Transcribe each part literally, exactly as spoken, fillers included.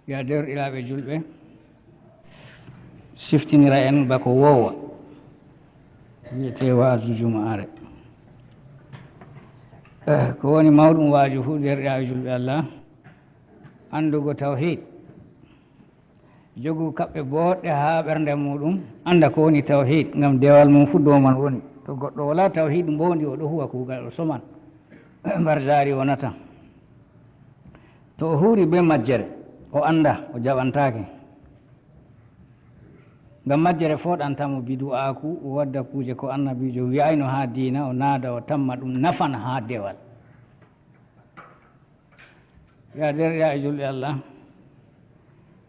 Ya deerɗiraaɓe julɓe, siftinira en bako woowa wiyetee waazu jumaare. Eh, ko woni mawɗum waaju fuu, deerɗiraaɓe julɓe Allah, anndugo tawhiid, jogu kaɓɓe booɗɗe haa ɓernde muuɗum, annda ko woni tawhiid, ngam dewal mum fuu dow man woni. To goɗɗo walaa tawhiid mboondi, o ɗo huwa kuugal, o soman, mbarjaari wonata. To o huuri bee majjere, o annda, o jaɓantaake. Ngam majjere fooɗanta mo bidu'aaku, o wadda kuuje ko annabiijo wi'ayno haa diina, o naada, o tamma ɗum nafan haa dewal. Ya deerɗiraaɓe julɓe Allah,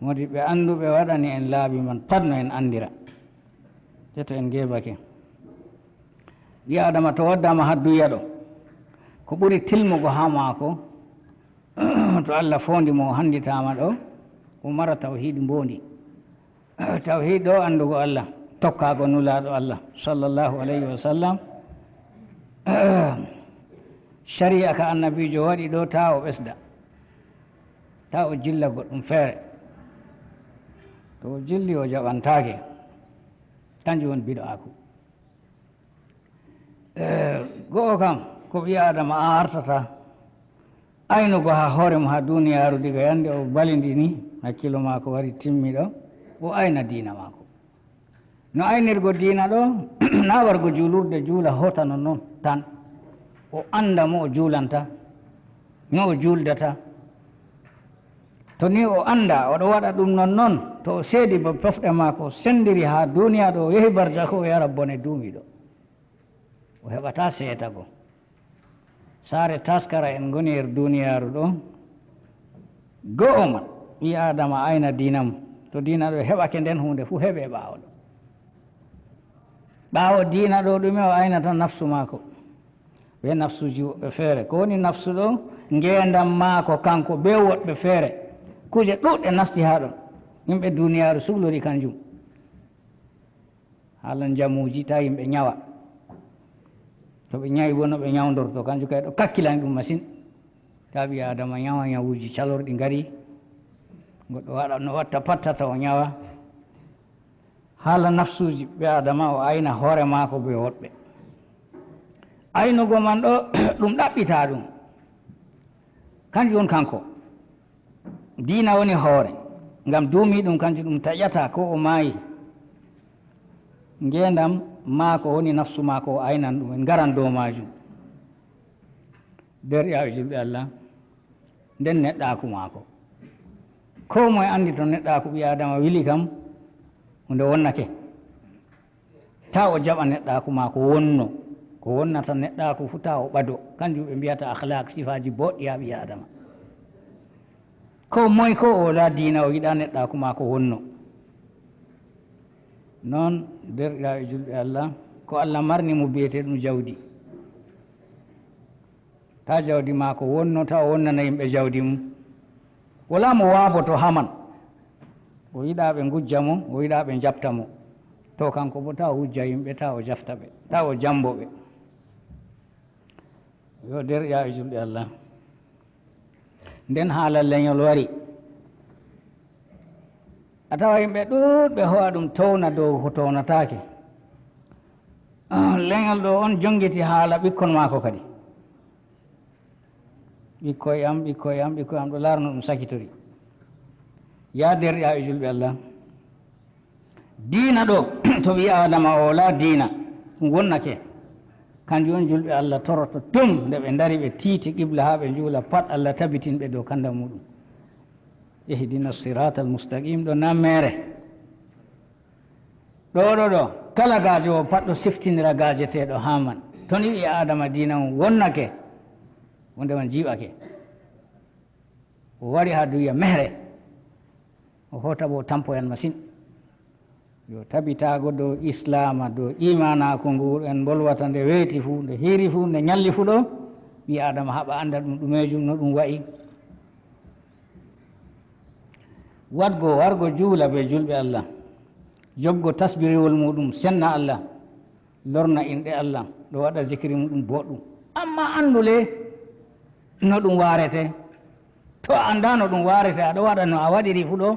moodi ɓe annduɓe waɗani en laabi man pat no en anndira. Te to en ngeebake. Ɓii Aadama to waddaama haa duya ɗo, ko ɓuri tilmugo haa maako, to Allah foondi mo o hannditaama ɗo, o mara tawhiid mboondi. Tawhiid ɗo anndugo Allah, tokkaago Nulaaɗo Allah, sallallahu alayhi wa sallam. Shari'a ka annabiijo waɗi ɗo, taa o ɓesda, taa o jilla goɗɗum feere. To o jilli, o jaɓantaake. Kanjum woni bidu'aaku. Eh, go'o kam, ko ɓii Aadama aartata aynugo haa hoore mum haa duniyaaru diga yande o balindini, hakkilo maako wari timmiɗo, o ayna diina maako. No aynirgo diina ɗo, na wargo juulurde juula hoota non non tan. O annda mo o juulanta, no o juuldata. To ni o annda, o ɗo waɗa ɗum non non, to o seedi ba pofɗe maako sendiri haa duniya ɗo, o yehi barzakho, o yara bone duumiiɗo. O heɓataa seetago. Saare taskara en ngoni her duniyaaru ɗo. Go'o man, ɓii Aadama ayna diina mum. To diina ɗo heɓake, nden huunde fuu heɓe ɓaawo ɗo. Ɓaawo diina ɗo, ɗume o aynata? Nafsu maako. Bee nafsuuji woɓɓe feere. Ko woni nafsu ɗo? Ngeendam maako kanko bee woɗɓe feere. Kuuje ɗuuɗɗe nasti haa ɗon. Yimɓe duniyaaru suklori kanjum. Haala njamuuji, taa yimɓe nyawa. To ɓe nyawi boo, no ɓe nyawndorto, kanjum kay ɗo kakkilani ɗum masin. Taa ɓii Aadama nyawa nyawuuji calorɗi ngari. Goɗɗo waɗa no watta pat tata o nyawa. Haala nafsuuji ɓii Aadama, o ayna hoore maako bee woɗɓe. Aynugo man ɗo, ɗum ɗaɓɓitaa ɗum. Kanjum woni kanko. Diina woni hoore, ngam duumiiɗum kanjum ɗum taƴata ko o maayi. Ngeendam maako woni nafsu maako, o aynan ɗum, en ngaran dow maajum. Deerɗiraaɓe julɓe Allah, nden neɗɗaaku maako. Koo moye anndi to neɗɗaaku ɓii Aadama wili kam, huunde wonnake. Taa o jaɓa neɗɗaaku maako wonno. Ko wonnata neɗɗaaku fuu, taa o ɓado. Kanjum ɓe mbiyata akhlaq, sifaaji booɗɗi haa ɓii Aadama. Koo moye koo o walaa diina, o yiɗaa neɗɗaaku maako wonno. Non, deerɗiraaɓe julɓe Allah, ko Allah marni mo biyetee ɗum jawdi. Taa jawdi maako wonno, taa o wonnana yimɓe jawdi mum. Walaa mo waaboto haa man. O yiɗaa ɓe ngujja mo, o yiɗaa ɓe njaɓta mo. To kanko boo, taa o wujja yimɓe, taa o jafta ɓe, taa o jambo ɓe. Yo deerɗiraaɓe julɓe Allah. Nden haala lenyol wari. A tawa yimɓe ɗuuɗɓe ho'a ɗum towna dow ko townataake. Lenyol ɗo on jongiti haala ɓikkon maako kadi. Ɓikkoy am, ɓikkoy am, ɓikkoy am, ɗo laarno ɗum sakitori. Ya deerɗiraaɓe julɓe Allah, diina ɗo, to ɓii Aadama o walaa diina, ɗum wonnake. Kanjum on julɓe Allah toroto tum nde ɓe ndari ɓe tiiti qibla haa ɓe njuula pat, Allah tabitin ɓe dow kanda muuɗum. Ihdina siratal mustaqim ɗo na meere. Ɗo, ɗo, ɗo, kala gaajowo pat ɗo siftinira gaajeteeɗo haa man. To ni ɓii Aadama diina mum wonnake, wonde man jiiɓake. O wari haa duya mehre. O hoota bo o tampoyan masin. Yo tabitaago dow Islaama, dow iimaanaaku ngu en mbolwata nde weeti fuu, nde hiiri fuu, nde nyalli fuu ɗo, ɓii Aadama haɓa annda ɗum ɗumeejum no ɗum wa'i. Waɗgo, wargo juula bee julɓe Allah, joɓgo tasbiriwol muuɗum, senna Allah, lorna inɗe Allah, ɗo waɗa zikiri muuɗum booɗɗum. Ammaa anndu le no ɗum waarete. To a anndaano ɗum waarete, aɗo waɗa no a waɗiri fu ɗo,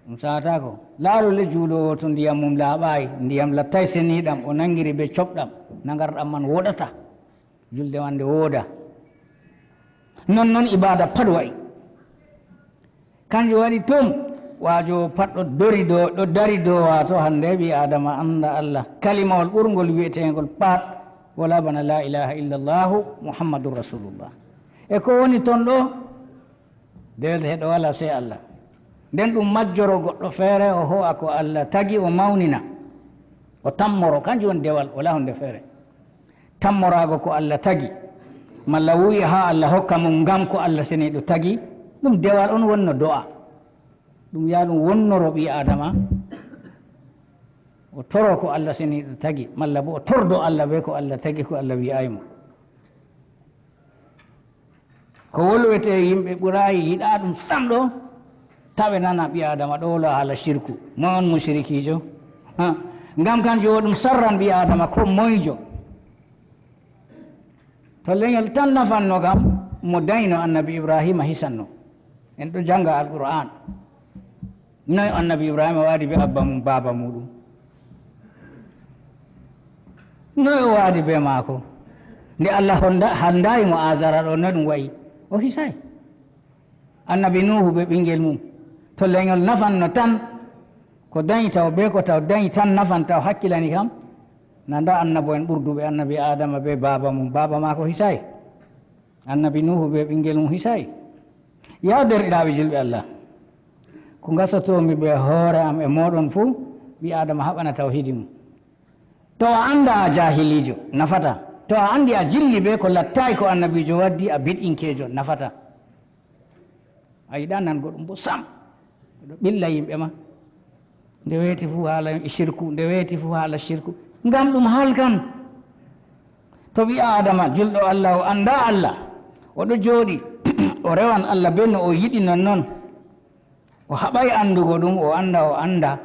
ɗum saataako. Laaru le juuloowo to ndiyam mum laaɓaay, ndiyam lattaay seniiɗam, o nanngiri bee coɓɗam, nangarɗam man wooɗata. Julde man nde wooda. Non non ibaada pat wa'i. Kanjum waɗi tum, waajo pat ɗo dori do, ɗo dari do, waato hannde ɓii Aadama annda Allah. Kalimawol ɓurngol wi'eteengol pat, wala bana laa ilaaha illallahu Muhammadun Rasulullah. E ko woni ton ɗo? Deelte ɗo walaa sey Allah. Nden ɗum majjoro goɗɗo feere, o ho'a ko Allah tagi, o mawnina, o tammoro, kanjum woni dewal, walaa huunde feere. Tammoraago ko Allah tagi, malla wuya haa Allah hokka mo ngam ko Allah seniiɗo tagi, ɗum dewal on wonno do'a. Ɗum yaa ɗum wonnoro ɓii Aadama, o toro ko Allah seniiɗo tagi, malla bo o tordo Allah bee ko Allah tagi, ko Allah wi'aay mo. Ko wolwete yimɓe ɓuraayi yiɗaaɗum sam ɗo, tawe nana ɓii Aadama ɗo wolo haala shirku. Moy on mushrikiijo? Ha. Ngam kanjum o ɗum sarran ɓii Aadama ko moyjo. To lenyol tan nafanno kam, mo dayno annabi Ibraahiima hisanno. En ɗo jannga Alqur'aan. Noy annabi Ibraahiima waadi bee abba mum, baaba muuɗum? Noy o waadi bee maako? Nde Allah honda-, handaayi mo Azara ɗo, noy ɗum wa'i? O hisaay. Annabi Nuuhu bee ɓinngel mum. To lenyol nafanno tan, ko dañi taw bee ko taw dañi tan nafan taw hakkilani kam. Na nda annabo'en ɓurduɓe annabi Aadama bee baaba mum, baaba maako hisaay. Annabi Nuuhu bee ɓinngel mum hisaay. Yaa derɗiraaɓe julɓe Allah, ko ngasotoomi bee hoore am e mooɗon fuu, ɓii Aadama haɓana tawhiidi mum. To a annda a jaahiliijo, nafata. To a anndi a jilli bee ko lattaay ko annabiijo waddi, a bid'inkeejo, nafata. A yiɗaa nango ɗum bo sam. Ɓe ɗo ɓilla yimɓe ma. Nde weeti fuu haala shirku, nde weeti fuu haala shirku. Ngam ɗum halkan. To ɓii Aadama julɗo Allah o anndaa Allah, o ɗo jooɗi, o rewan Allah bee no o yiɗi non non. O haɓay anndugo ɗum, o annda, o annda.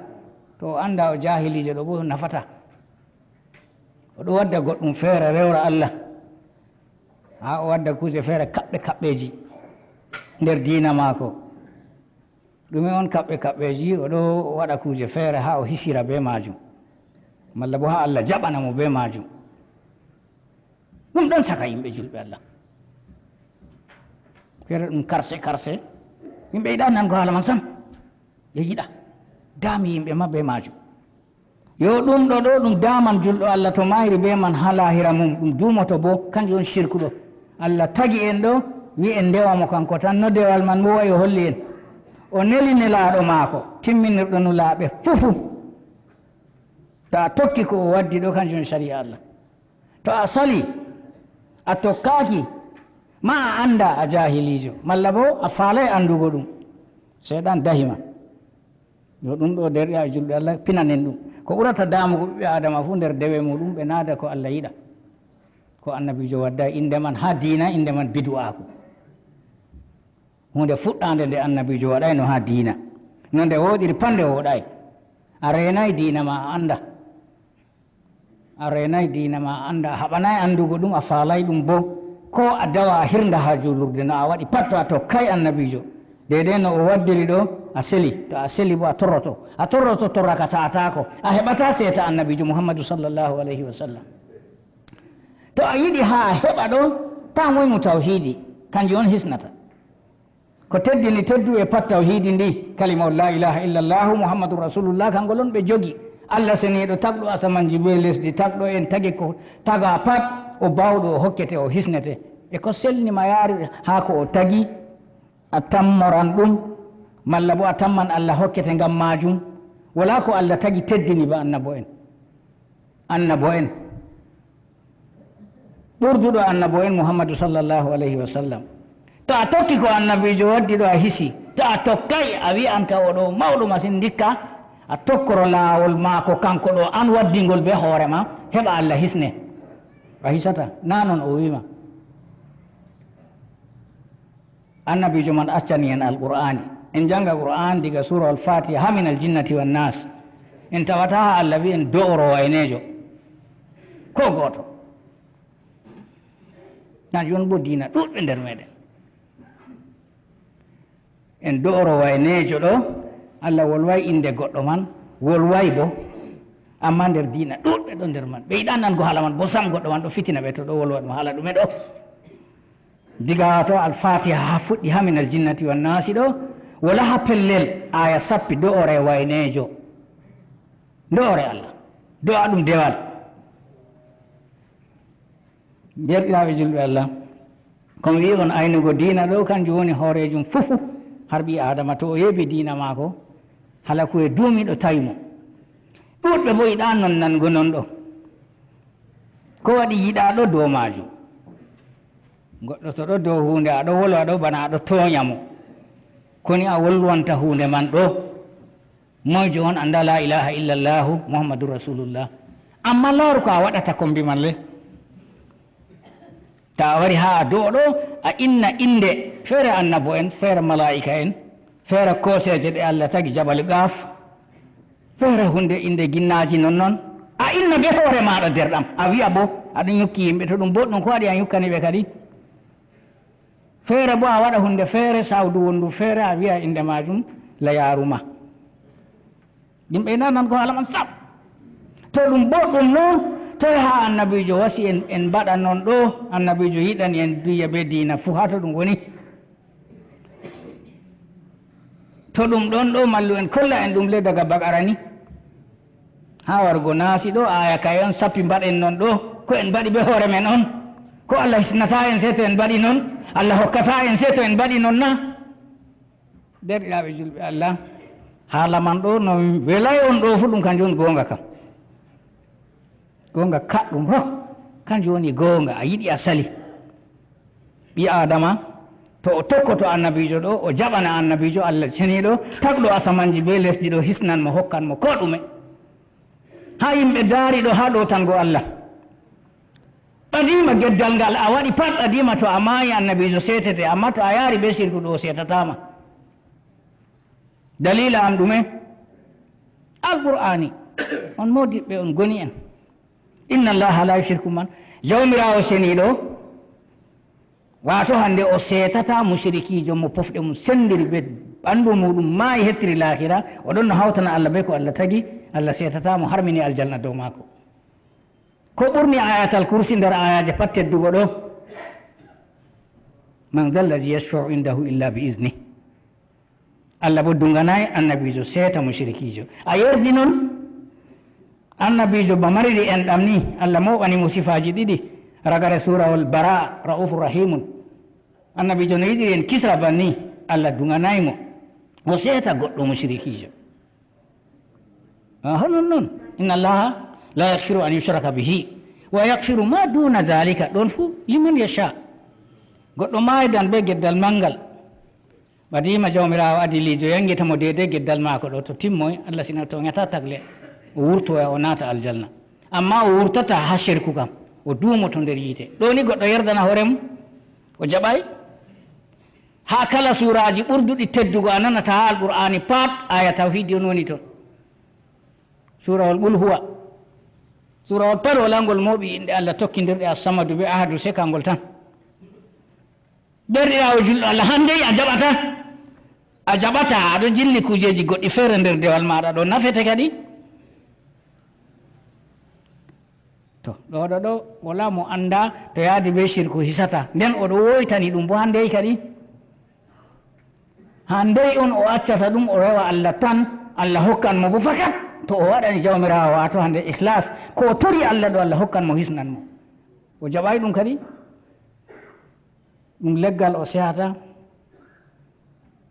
To o annda o jaahiliijo ɗo bo nafata. O ɗo wadda goɗɗum feere rewra Allah. Haa o wadda kuuje feere kaɓɓe kaɓɓeeji nder diina maako. Ɗume on kaɓɓe kaɓɓeeji? O ɗo waɗa kuuje feere haa o hisira bee maajum. Malla bo haa Allah jaɓana mo bee maajum. Ɗum ɗon caka yimɓe julɓe Allah. Feere ɗum karse karse. Yimɓe yiɗa nango haala man sam. Ɓe yiɗa. Daami yimɓe ma bee maajum. Yo ɗum ɗo ɗo ɗum daaman julɗo Allah to maayri bee man haa laahira mum, ɗum duumoto boo, kanjum on shirku ɗo. Allah tagi en ɗo, wi' en ndewa mo kanko tan, no dewal man boo wa'i o holli en. O neli nelaaɗo maako, timminirɗo nulaaɓe fuu fuu. To a tokki ko o waddi ɗo, kanjum on shari'a Allah. To a sali, a tokkaaki, ma a annda a jaahiliijo, malla boo a faalay anndugo ɗum. Seyɗan dahi ma. Yo ɗum ɗo deerɗiraa julɓe Allah, pinanen ɗum. Ko ɓurata daamugo ɓiɓɓe Aadama fuu nder dewe muuɗum, ɓe naada ko Allah yiɗa. Ko annabiijo wadda innde man haa diina, innde man bidu'aaku. Huunde fuɗɗaande nde annabiijo waɗayno haa diina. No nde wooɗiri pat nde wooɗaay. A reenaay diina ma a annda. A reenaay diina ma, a annda, a haɓanaay anndugo ɗum, a faalaay ɗum boo. Koo a dawa, a hirnda haa juulurde, no a waɗi pat, to a tokkaay annabiijo, deydey no o waddiri ɗo, a seli. To a seli boo, a torroto. A torroto, torra ka taataako. A heɓataa seeta annabiijo Muhammadu sallallaahu alayhi wa sallam. To a yiɗi haa a heɓa ɗo, taa moy mo tawhiidi, kanjum on hisnata. Ko teddini tedduɓe pat tawhiidi ndi, kalimawol laa ilaaha illallahu Muhammadun Rasuulullah, kangol on ɓe jogi. Allah seniiɗo, tagɗo asamanji bee lesdi, tagɗo en, tagi ko tagaa pat, o baawɗo, o hokkete, o hisnete. E ko selni ma yaari haa ko o tagi, a tammoran ɗum, malla bo a tamman Allah hokkete ngam maajum? Walaa ko Allah tagi teddini ba annabo en. Annabo en. Ɓurduɗo annabo en Muhammadu sallallahu alayhi wa sallam. To a tokki ko annabiijo waddi ɗo a hisi, to a tokkay a wi'an ka o ɗo mawɗo masin ndikka, a tokkoro laawol maako kanko ɗo an waddingol bee hoore ma, heɓa Allah hisne. A hisata, na non o wi'ma. Annabiijo man accani en Alqur'aani. En jannga Qur'aan diga suurawol Faatiha haa minal jinnati wan naas. En tawata haa Allah wi'i en do'oro wayneejo. Koo gooto. Kanjum on bo diina ɗuuɗɓe nder meeɗen. En do'oro wayneejo ɗo, Allah wolway innde goɗɗo man, wolway bo. Amma nder diina, ɗuuɗɓe ɗo nder man. Ɓe yiɗaa nango haala man, bo sam goɗɗo man ɗo fitina ɓe to ɗo wolwa ɗum haala ɗume ɗo. Diga to Al-Fatiha haa fuɗɗi haa min al-jinnati wan naasi ɗo, wala haa pellel aaya sappi do'ore wayneejo. Do'ore Allah. Do'a ɗum dewal. Deerɗiraaɓe julɓe Allah, ko mi wi'i on aynugo diina ɗo, kanjum woni hooreejum fufu, har ɓii Aadama to o yeebi diina maako, hala ku'e duumiiɗo tawi mo. Ɗuuɗɓe bo yiɗaa non nango non ɗo. Ko waɗi yiɗaa ɗo dow maajum? Goɗɗo to ɗo dow huunde, a ɗo wolwa ɗo bana a ɗo toonya mo. Koni a wolwanta huunde man ɗo? Moyjo on annda laa ilaaha illallahu Muhammadun Rasulullah. Amma laaru ko a waɗata kombi man le. Ta a wari haa a do'o ɗo, a inna innde feere annabo en, feere malaa'ika en, feere kooseeje ɗe Allah tagi Jabal Gaaf, feere hunde innde ginnaaji non non. A inna be hoore maaɗa derɗam, a wi'a bo, aɗa nyukki yimɓe, to ɗum boɗɗum, ko waɗi a nyukkani ɓe kadi? Feere bo a waɗa hunde feere, sawdu wondu feere, a wi'a innde maajum layaaruma. Yimɓe ina nan ko haala man sam. To ɗum boɗɗum no, toy haa annabiijo wasi en, en mbaɗa non ɗo, annabiijo yiɗani en duya be diina fuu, haa to ɗum woni? To ɗum ɗon ɗo, mallu en kolla en ɗum le daga Baqara ni. Haa wargo Naasi ɗo, aaya ka'e on sappi mbaɗen non ɗo, ko en mbaɗi be hoore men on? Ko Allah hisnata en sey to en mbaɗi non? Allah hokkata en sey to en mbaɗi non na? Deerɗiraaɓe julɓe Allah, haala man ɗo no welay on ɗo fuu ɗum kanjum woni goonga kam. Goonga kaɗɗum rok, kanjum woni goonga, a yiɗi a sali. Ɓii Aadama, to o tokkoto annabiijo ɗo, o jaɓana annabiijo Allah ceniiɗo, tagɗo asamanji be lesdi ɗo, hisnan mo, hokkan mo koo ɗume. Haa yimɓe daari ɗo haa ɗowtango Allah. Ɓadiima geddal ngal a waɗi pat, ɓadiima to a maayi annabiijo seetete, amma to a yaari be sirku ɗo o seetataa ma. Daliila am ɗume? Alqur'aani. On moodiɓɓe, on goni en. Inna Allaha la yushriku man. Jawmiraawo ceniiɗo, waato hande o seetataa musrikiijo mo pofɗe mum sendiri be ɓandu muuɗum maayi hettiri laakira, o ɗon no hawtana Allah be ko Allah tagi, Allah seetataa mo harmini aljanna dow maako. Ko ɓurni Ayatal Kursi nder aayaaje pat teddugo ɗo, "Man dhal ladhi yashfa'u indahu illa bi iznih." Allah bo duŋganaay annabiijo seeta musrikiijo. A yerdi non? Annabiijo ba mariri enɗam ni, Allah mooɓani mo sifaaji ɗiɗi, ragare suurawol Bara'a, ra'ufur rahimun. Annabiijo no yiɗiri en Kisra banni, Allah duŋganaay mo. O seeta goɗɗo musrikiijo. Aha, non non. Inna Allaha la yaghfiru an yushraka bihi wa yaghfiru ma duna zalika. Ɗon fuu liman yasha. Goɗɗo maaydan be geddal manngal. Ɓadiima Jawmiraawo adiliijo, yaŋgita mo deydey geddal maako ɗo, to timmoy, Allah sina tooŋataa tagle, o wurtoya, o naata aljanna. Ammaa o wurtataa haa cerku kam, o duumoto nder yiite. Ɗo ni goɗɗo yerdana hoore mum? O jaɓaay? Haa kala suuraaji ɓurduɗi teddugo a nanata haa Alqur'aani pat, aaya tawhiidi on woni ton. Suurawol Qul Huwa. Suurawol pat walaa ngol mooɓi innde Allah tokkindirɗe As-Samadu bee Ahadu, sey kangol tan. Deerɗiraawo julɗo Allah, hande a jaɓata? A jaɓata, aɗo jilli kujeeji goɗɗi feere nder dewal maaɗa ɗo, nafete kadi? To, ɗo, ɗo, ɗo, walaa mo annda to yaadi be shirku hisata. Nden o ɗo woytani ɗum bo hande kadi. Hande on o accata ɗum, o rewa Allah tan, Allah hokkan mo bo fakat. To o waɗani Jawmiraawo, waato hande ikhlas, ko o tori Allah ɗo, Allah hokkan mo, hisnan mo. O jaɓaay ɗum kadi? Ɗum leggal o sehata,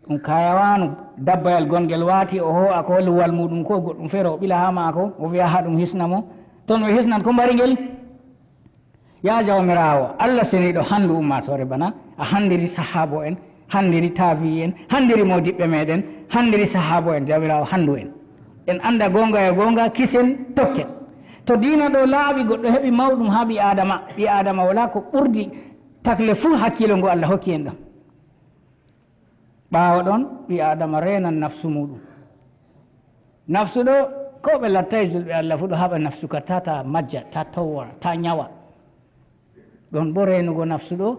ɗum kayawaanu, dabbayel gongel waati, o hoo'a ko luwal muuɗum ko goɗɗum feere o ɓila haa maako, o wi'a haa ɗum hisna mo. Ton o hisnan ko mbari ngel? Ya Jawmiraawo, Allah seniiɗo, handu ummaatoore bana a handiri sahaabo en, handiri taabi'i en, handiri moodiɓɓe meeɗen, handiri sahaabo en, Jawmiraawo handu en. En annda goonga e goonga, kisen, tokken. To diina ɗo laaɓi, goɗɗo heɓi mawɗum haa ɓii Aadama, ɓii Aadama walaa ko ɓurdi takle fuu hakkiilo ngo Allah hokki en ɗam. Ɓaawo ɗon, ɓii Aadama reenan nafsu muuɗum. Nafsu ɗo, ko ɓe lattay julɓe Allah fuu, ɗo haɓa nafsu ka, taa, taa majja, taa towra, taa nyawa. Ɗon bo reenugo nafsu ɗo,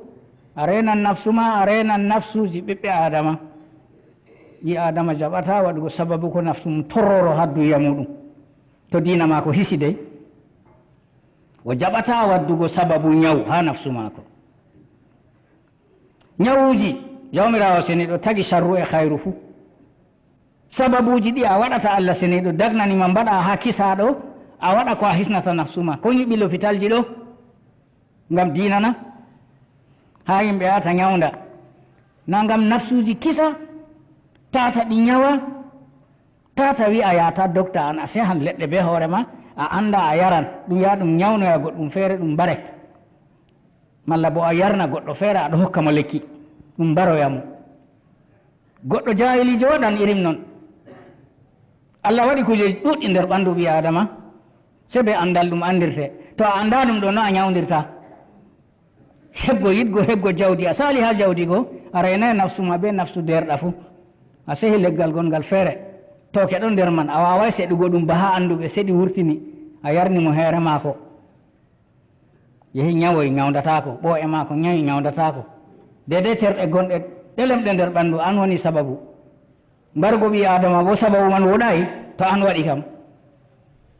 a reenan nafsu ma, a reenan nafsuuji ɓiɓɓe Aadama. Ɓii Aadama jaɓataa waɗugo sababu ko nafsu mum torroro haa duuya muuɗum. To diina maako hisi dey, o jaɓataa waɗugo sababu nyawu haa nafsu maako. Nyawuuji, Jawmiraawo seniiɗo tagi sharru e khayru fuu. Sababuuji ɗi a waɗata, Allah seniiɗo dagnani ma mbaɗa haa kisaaɗo, a waɗa ko a hisnata nafsu ma. Ko nyiɓi lopitalji ɗo? Ngam diina na? Haa yimɓe aata nyawnda. Na ngam nafsuuji kisa, tata ɗi nyawa, tata wi'a yaata dokta an, a sehan leɗɗe bee hoore ma, a annda a yaran, ɗum yaha ɗum nyawnoya goɗɗum feere, ɗum mbare. Malla bo a yarna goɗɗo feere, a ɗo hokka mo lekki, ɗum mbaroya mo. Goɗɗo jaahiliijo waɗan irin non. Allah waɗi kujeeji ɗuuɗɗi nder ɓanndu ɓii Aadama, sey bee anndal ɗum anndirte. To a anndaa ɗum ɗo, no a nyawndirta? Heɓgo yiɗgo, heɓgo jawdi, a saali haa jawdi go, a reenay nafsu ma bee nafsu deerɗa fuu. A sehi leggal gonngal feere, tooke ɗon nder man, a waaway seɗugo ɗum ba haa annduɓe seɗi wurtini, a yarni mo heere maako. Yehi nyawoy, nyawndataako, ɓoo'e maako nyawi, nyawndataako. Deydey terɗe gonɗe ɗelemɗe nder ɓanndu, an woni sababu. Mbargo ɓii Aadama boo sababu man wooɗaay, to an waɗi kam.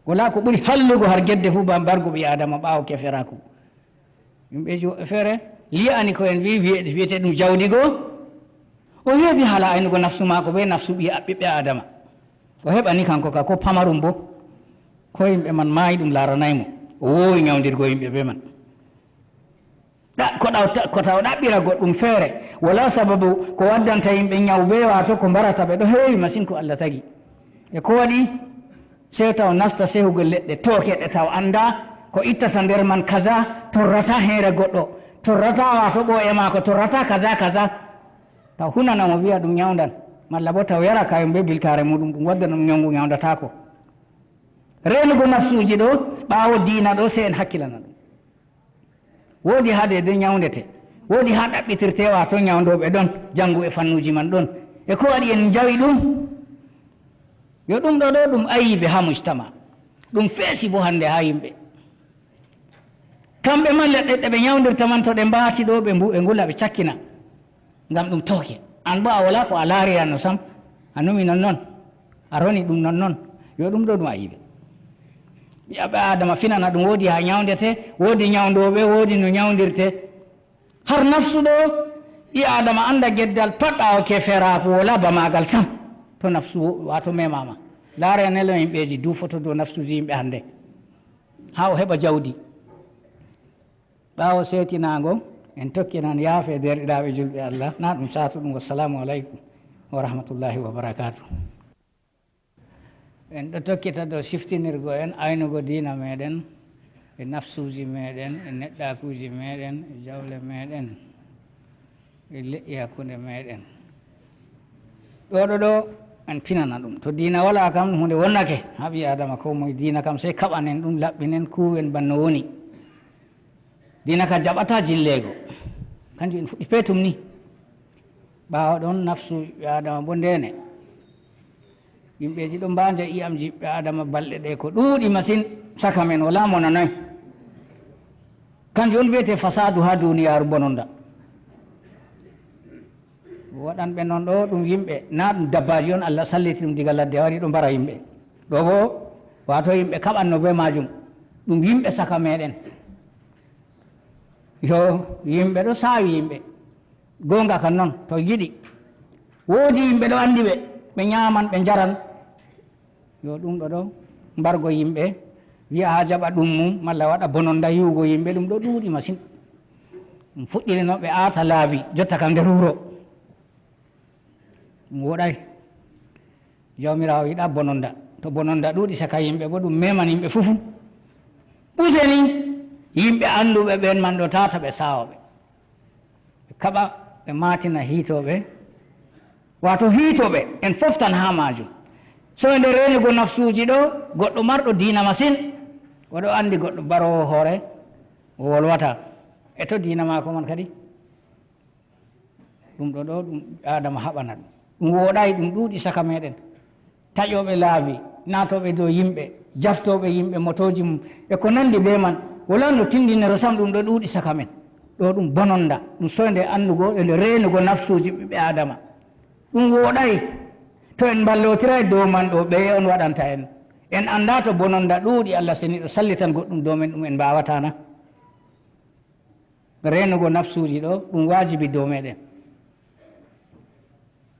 Walaa ko ɓuri hallugo har gedde fuu ba mbargo ɓii Aadama ɓaawo keferaaku. Yimɓeeji woɓɓe feere lii'ani ko en wi'i, wi'e-, wi'etee ɗum jawdi go. O heɓi haala aynugo nafsu maako bee nafsu ɓii, ɓiɓɓe Aadama. O heɓani kanko ka ko pamarum boo. Ko yimɓe man maayi, ɗum laaranay mo. O woowi nyawndirgo yimɓe bee man. Ɗa-, ko ɗaw-, ko taw ɗaɓɓira goɗɗum feere, walaa sababu ko waddanta yimɓe nyaw bee waato ko mbarata ɓe, ɗo heewi masin ko Allah tagi. E ko waɗi? Sey taw nasta sehugo leɗɗe tooke ɗe taw anndaa ko ittata nder man, kaza torrata heere goɗɗo, torrata waato ɓoo'e maako, torrata kaza, kaza. Taw hunana mo wi'a ɗum nyawndan, malla boo taw yara kaayum bee bilkaare muuɗum, ɗum waddana ɗum nyawngu nyawndataako. Reenugo nafsuuji ɗo, ɓaawo diina ɗo, sey en hakkilana ɗum. Woodi haa deydey nyawndete, woodi haa ɗaɓɓitirte, waato nyawndooɓe ɗon, janngu e fannuuji man ɗon. E ko waɗi en njawi ɗum? Yo ɗum ɗo ɗo ɗum ayibe haa mujtama. Ɗum feesi boo hannde haa yimɓe. Kamɓe man leɗɗe ɗe ɓe nyawndirta man, to ɗe mbaati ɗo, ɓe mbu-, ɓe ngula, ɓe cakkina. Ngam ɗum tooke. An boo a walaa ko a laarirano sam. A numi nonnon. A roni ɗum nonnon. Yo ɗum ɗo ɗum ayibe. Ɓii Aadama finana ɗum, woodi haa nyawndete, woodi nyawndooɓe, woodi no nyawndirte. Har nafsu ɗo, ɓii Aadama annda geddal pat ɓaawo keferaaku, walaa ba maagal sam. To nafsu wo-, waato memaama. Laare nelo yimɓeeji duufoto dow nafsuuji yimɓe hannde. Haa o heɓa jawdi. Ɓaawo seetinaango, en tokkinan, yaafe deerɗiraaɓe julɓe Allah, na ɗum saatuɗum. Wassalaamu aleykum wa rahmatullahi wa barakaatu. En ɗo tokkita dow siftinirgo en aynugo diina meɗen, e nafsuuji meɗen, e neɗɗaakuuji meɗen, e jawle meɗen, e leƴƴi hakkunde meɗen. Ɗo ɗo ɗo, en pinana ɗum. To diina walaa kam, huunde wonnake. Haa ɓii Aadama koo moye, diina kam sey kaɓanen ɗum, laɓɓinen, kuuwen bana no woni. Diina ka jaɓataa jilleego. Kanjum en fuɗɗi peetum ni. Ɓaawo ɗon nafsu ɓii Aadama boo ndeene. Yimɓeeji ɗo mbaanja i'amji ɓii Aadama balɗe ɗe ko ɗuuɗi masin caka men, walaa mo nanay. Kanjum on wi'etee fasaadu haa duuniyaaru bononda. Waɗanɓe non ɗo ɗum yimɓe, na ɗum dabbaaji on Allah salliti ɗum diga ladde wari ɗo mbara yimɓe. Ɗo boo, waato yimɓe kaɓanno bee maajum. Ɗum yimɓe caka meɗen. Yo, yimɓe ɗo saawi yimɓe. Goonga kan non, to yiɗi. Woodi yimɓe ɗo anndi ɓe, ɓe nyaaman, ɓe njaran. Yo ɗum ɗo ɗo, mbargo yimɓe, wi'a haa jaɓa ɗum mum, malla waɗa bononda yi'ugo yimɓe, ɗum ɗo ɗuuɗi masin. Ɗum fuɗɗiri no ɓe aata laabi, jotta kam nder wuro. Ɗum wooɗay. Jawmiraawo yiɗa bononda. To bononda ɗuuɗi caka yimɓe, bo ɗum meman yimɓe fuu fuu. Useni yimɓe annduɓe ɓen man ɗo tata ɓe saawa ɓe. Ɓe kaɓa, ɓe maatina hiitooɓe. Waato hiitooɓe, en foftan haa maajum. So e nder reenugo nafsuuji ɗo, goɗɗo marɗo diina masin, o ɗo anndi goɗɗo baroowo hoore, o wolwata. E to diina maako man kadi? Ɗum ɗo ɗo, ɗum Aadama haɓana ɗum. Ɗum wooɗaay, ɗum ɗuuɗi caka meɗen. Taƴooɓe laabi, naatooɓe dow yimɓe, jaftooɓe yimɓe, motooji mum, e ko nanndi bee man, walaa no tindinoro sam, ɗum ɗo ɗuuɗi caka men. Ɗo ɗum bononda, ɗum soynde anndugo e nde reenugo nafsuuji ɓiɓɓe Aadama. Ɗum wooɗaay. To en mballootiray dow man ɗoo, ɓeye on waɗanta en? En anndaa to bononda ɗuuɗi, Allah seniiɗo sallitan goɗɗum dow men ɗum en mbaawataa na? Reenugo nafsuuji ɗoo, ɗum waajibi dow meeɗen.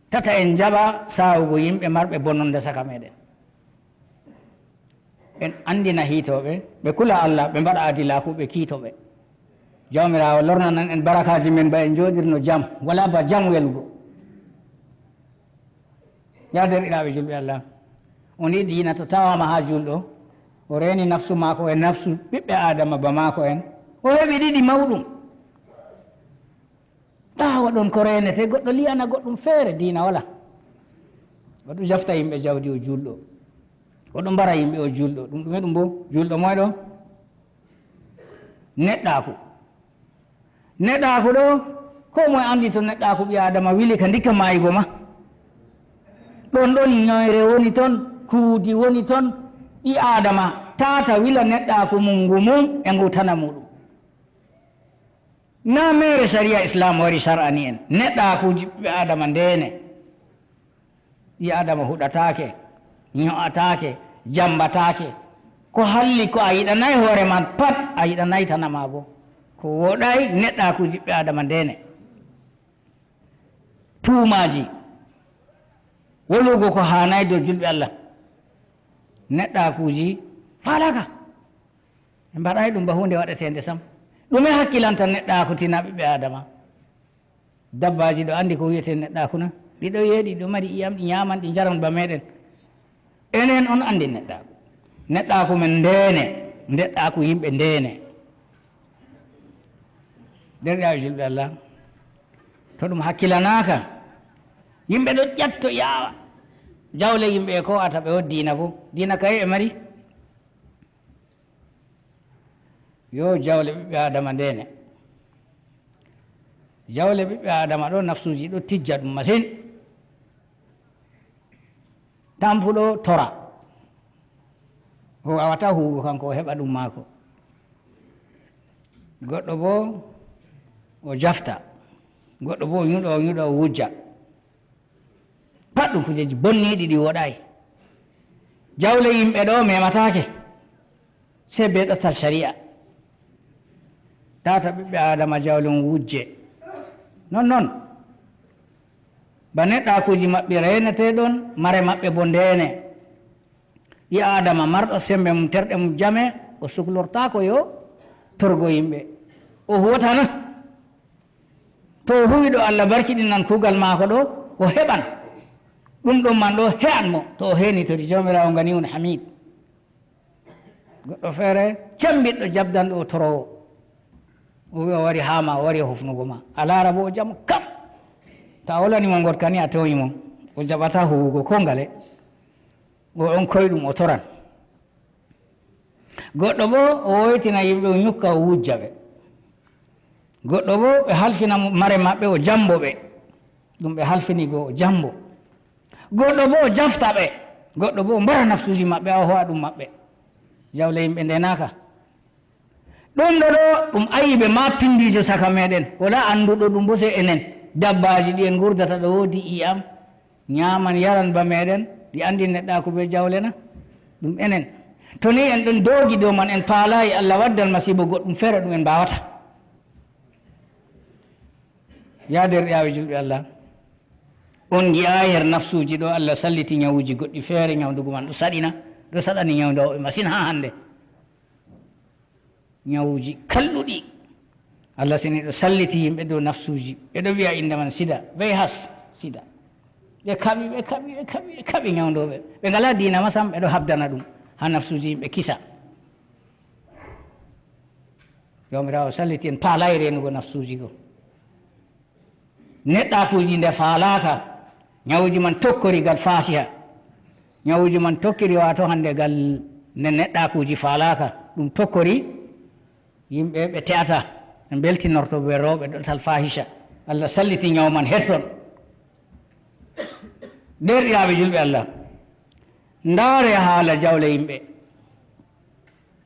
Tata en njaɓa saawugo yimɓe marɓe bononda saka meeɗen. En anndina hiitooɓe, ɓe kula Allah, ɓe mbaɗa adilaaku, ɓe kiito ɓe. Jawmiraawo lornanan en barakaaji men ba en njooɗirno jam, walaa ba jam welugo. Yaa deerɗiraaɓe julɓe Allah, on yi'i diina to tawaama haa juulɗo, o reeni nafsu maako e nafsu ɓiɓɓe Aadama ba maako en, o heɓi ɗiɗi mawɗum. Ɓaawo ɗon ko reenete, goɗɗo li'ana goɗɗum feere, diina wala. Goɗɗo jafta yimɓe jawdi o juulɗo. Goɗɗo mbara yimɓe o juulɗo. Ɗum ɗume ɗum bo? Juulɗo moyɗo? Neɗɗaaku. Neɗɗaaku ɗo, ko moye anndi to neɗɗaaku ɓii Aadama wili ka ndikka maayugo ma? Ɗon ɗon ñoyre woni ton, kuudi woni ton, ɓii Aadama taata wila neɗɗaaku mum ngu mum e ngu tana muɗum. Naa meere sariya Islaam wari sar'ani en. Neɗɗaakuuji ɓii Aadama ndeene. Ɓii Aadama huɗataake, ño'ataake, jammbataake. Ko halli ko a yiɗanay hoore ma pat, a yiɗanay tana ma bo. Ko woɗay neɗɗaakuuji ɓii Aadama ndeene. Tuumaaji, wolugo ko haanay dow julɓe Allah. Neɗɗaakuuji faalaaka. Ɓe mbaɗaay ɗum ba huunde waɗeteende sam. Ɗume hakkilanta neɗɗaaku tina ɓiɓɓe Aadama? Dabbaaji ɗo anndi ko wiyetee neɗɗaaku na? Ɗi ɗo yeeɗi, ɗi ɗo mari ƴi'am, ɗi ñaaman, ɗi njaran ba meeɗen. Enen on anndi neɗɗaaku. Neɗɗaaku men ndeene, neɗɗaaku yimɓe ndeene. Deerɗiraaɓe julɓe Allah, to ɗum hakkilanaaka, yimɓe ɗon ƴatto ƴaawa. Jawle yimɓe e ko ata ɓe o diina bo. Diina kaye e mari? Yo jawle ɓiɓɓe Aadama ndeene. Jawle ɓiɓɓe Aadama ɗo, nafsuuji ɗo tijja ɗum masin. Tampuɗo tora. O wawata huugo kanko, o heɓa ɗum maako. Goɗɗo bo o jafta. Goɗɗo bo o ñuɗa, o ñuɗa, o wujja. Pat ɗum kujeeji bonniiɗi ɗi woɗaay. Jawle yimɓe ɗo memataake, sey bee ɗoftal sariya. Tata ɓiɓɓe Aadama jawle mum wujje. Non non. Ba neɗɗaakuuji maɓɓe reenetee ɗon, mare maɓɓe bo ndeene. Ɓii Aadama marɗo semmbe mum, terɗe mum jame, o suklortaako yo torgo yimɓe. O huwata na? To o huwi ɗo, Allah barkiɗinan kuugal maako ɗo, o heɓan. Ɗum ɗon man ɗo he'an mo, to o heenitori Jawmiraawo Ganiyun Hamid. Goɗɗo feere cemmbiɗɗo jabdanɗo o toroowo. O wi'a o wari haa ma, o wari e hufnugo ma. A laara bo o jamo kam. To a wolani mo ngoɗka ni, a tooñi mo. O jaɓataa huwugo koo ngale. O on koyɗum o toran. Goɗɗo boo o woytina yimɓe, o ñukka, o wujja ɓe. Goɗɗo boo ɓe halfina mo mare maɓɓe, o jammbo ɓe. Ɗum ɓe halfini go, o jammbo. Goɗɗo boo o jafta ɓe. Goɗɗo boo o mbara nafsuuji maɓɓe, haa o ho'a ɗum maɓɓe. Jawle yimɓe ndeenaaka. Ɗum ɗo ɗo, ɗum ayibe maa pinndiijo saka meeɗen. Walaa annduɗo ɗum boo sey enen. Dabbaaji ɗi en ngurdata ɗo, woodi ƴi'am, ñaaman, yaran ba meeɗen, ɗi anndi neɗɗaaku bee jawle na? Ɗum enen. To ni en ɗon doogi dow man, en paalaayi Allah waddan masiibo goɗɗum feere ɗum en mbaawataa. Yaa deerɗiraaɓe julɓe Allah, on ngi'aay her nafsuuji ɗo Allah salliti ñawuuji goɗɗi feere, ñawndugo man ɗo saɗina, ɗo saɗani ñawndooɓe masin haa hannde. Ñawuuji kalluɗi. Allah seniiɗo salliti yimɓe dow nafsuuji. Ɓe ɗo wi'a innde man sida, V I H, sida. Ɓe kaɓi, ɓe kaɓi, ɓe kaɓi, ɓe kaɓi ñawndooɓe. Ɓe ngalaa diina ma sam, ɓe ɗo haɓdana ɗum haa nafsuuji yimɓe kisa. Jawmiraawo salliti en, paalaay reenugo nafsuuji go. Neɗɗaakuuji nde faalaaka, ñawuuji man tokkori gal faasiha. Ñawuuji man tokkiri, waato hannde gal ne neɗɗaakuuji faalaaka, ɗum tokkori yimɓe ɓe te'ata, ɓe mbeltinorto bee rewɓe ɗotal faahisha. Allah salliti ñawu man her ton. Deerɗiraaɓe julɓe Allah, ndaare haala jawle yimɓe.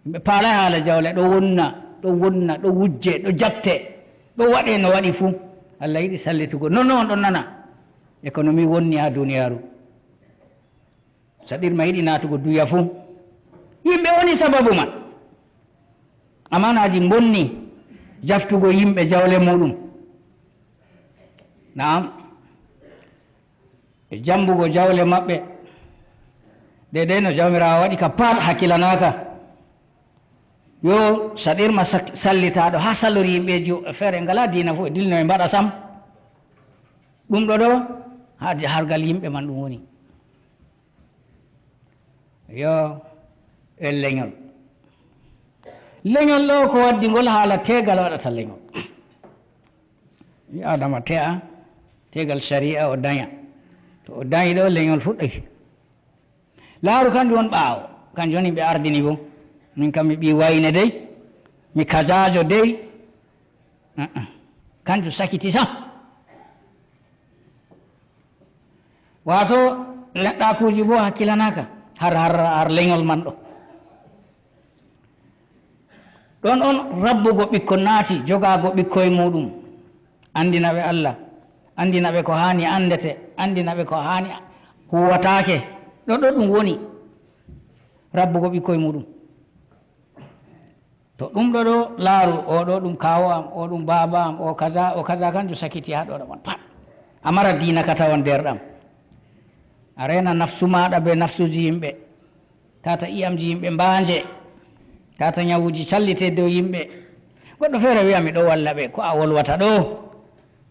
Yimɓe paalay haala jawle, ɗo wonna, ɗo wonna, ɗo wujje, ɗo jaɓte, ɗo waɗe no waɗi fuu. Allah yiɗi sallitugo. Non non on ɗon nana. Ekonomi wonni haa duniyaaru. Saɗirma yiɗi naatugo duya fuu. Yimɓe woni sababu man. Amaanaaji mbonni jaftugo yimɓe jawle muuɗum. Na'am. E jambugo jawle maɓɓe. Deydey no Jawmiraawo waɗi ka pat hakkilanaaka. Yo saɗirma sak-, sallitaaɗo haa salori yimɓeeji woɓɓe feere ngalaa diina fuu e dilno e mbaɗa sam. Ɗum ɗo ɗo haa hargal yimɓe man ɗum woni. Yo e leñol. Leñol ɗo ko waddi ngol haala teegal waɗata leñol. Ɓii Aadama te'a, teegal sariya o daña. To o dañi ɗo leñol fuɗɗi. Laaru kanjum won ɓaawo, kanjum woni ɓe ardini bo. Min kam mi ɓii wayne dey, mi kajaajo dey. Uh-uh. Kanjum sakiti sam. Waato, neɗɗaakuuji boo hakkilanaaka har, har, har leñol man ɗo. Ɗon on rabbugo ɓikkon naati, jogaago ɓikkoy muuɗum, anndina ɓe Allah, anndina ɓe ko haani anndete, anndina ɓe ko haani huwataake. Ɗo ɗo ɗum woni rabbugo ɓikkoy muuɗum. To ɗum ɗo ɗo laaru, o ɗo ɗum kaawo am, o ɗum baaba am, o kaza, o kaza, kanjum sakiti haa ɗo ɗon pat. A mara diina ka tawan deerɗam. A reena nafsu maaɗa bee nafsuuji yimɓe. Tata iyamji yimɓe mbaanje. Tata nyawuuji callite dow yimɓe. Goɗɗo feere wi'a mi ɗo walla ɓe, ko a wolwata ɗo?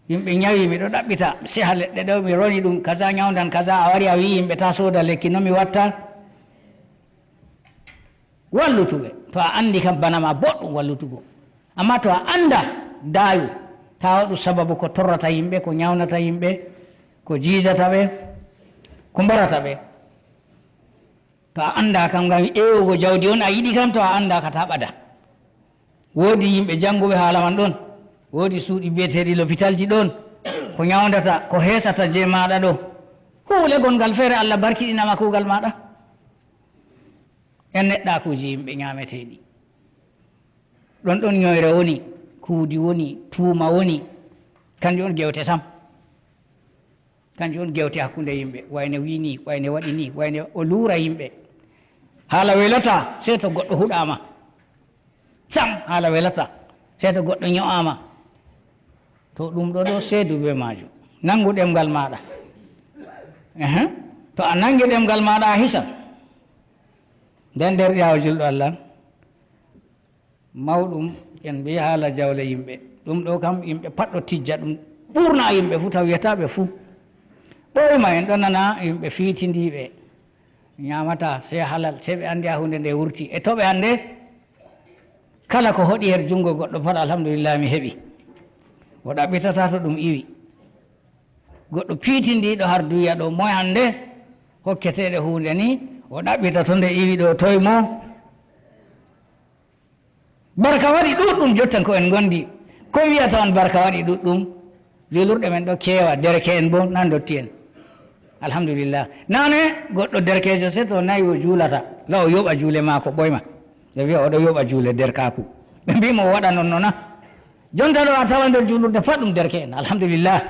Yimɓe nyawi, mi ɗo ɗaɓɓita, seha leɗɗe ɗo, mi roni ɗum, kaza nyawndan kaza, a wari a wi'i yimɓe taa sooda lekki, no mi watta? Wallutuɓe. To a anndi kam bana ma boɗɗum wallutugo. Amma to a annda daayu, taa waɗu sababu ko torrata yimɓe, ko nyawnata yimɓe, ko jiijata ɓe, ko mbarata ɓe. To a annda kam ngam ewugo jawdi on a yiɗi kam, to a annda ka taa ɓada. Woodi yimɓe jannguɓe haala man ɗon. Woodi suuɗi biyeteeɗi lopitalji ɗon. Ko nyawndata, ko heesata je maaɗa ɗo. Huulegol ngal feere Allah barkiɗina ma kuugal maaɗa. E neɗɗaakuuji yimɓe nyaameteeɗi. Ɗon ɗon nyoyre woni, kuudi woni, tuuma woni. Kanjum on gewte sam. Kanjum on gewte hakkunde yimɓe. Wayne wi'i ni, wayne waɗi ni, wayne o luura yimɓe. Haala welata, sey to goɗɗo huɗaama. Sam, haala welata, sey to goɗɗo nyo'aama. To ɗum ɗo ɗo seedu bee maajum. Nanngu ɗemngal maaɗa. Ehe. To a nanngi ɗemngal maaɗa, a hisan. Nden nder ƴaawo julɗo Allah. Mawɗum, en mbi'i haala jawle yimɓe. Ɗum ɗo kam, yimɓe pat ɗo tijja ɗum. Ɓurna yimɓe fuu, taw wiyata ɓe fuu. Ɓooyma en ɗo nana yimɓe fiitindiiɓe. Nyaamata, sey halal, sey ɓe anndi haa huunde nde wurti. E to ɓe annde? Kala ko hoɗi her junngo goɗɗo pat, alhamdulillah, mi heɓi. O ɗaɓɓitata to ɗum iwi. Goɗɗo piitindiiɗo har duya ɗo, moy hannde hokketeeɗo huunde ni, o ɗaɓɓita to nde iwi ɗo, toy mo? Barka waɗi ɗuuɗɗum, jottan ko en ngondi. Ko wiyata on barka waɗi ɗuuɗɗum? Julurɗe men ɗo keewa, dereke'en bo, na ndotti en. Alhamdulillah. Naane, goɗɗo derkeejo, sey to nayi o juulata, la o yoɓa juule maako ɓoyma. Ɓe wi'a o ɗo yoɓa juule derkaaku. Ɓe mbi'i mo o waɗa non non na. Jonta ɗo a tawa nder julurde pat ɗum derke'en. Alhamdulillah.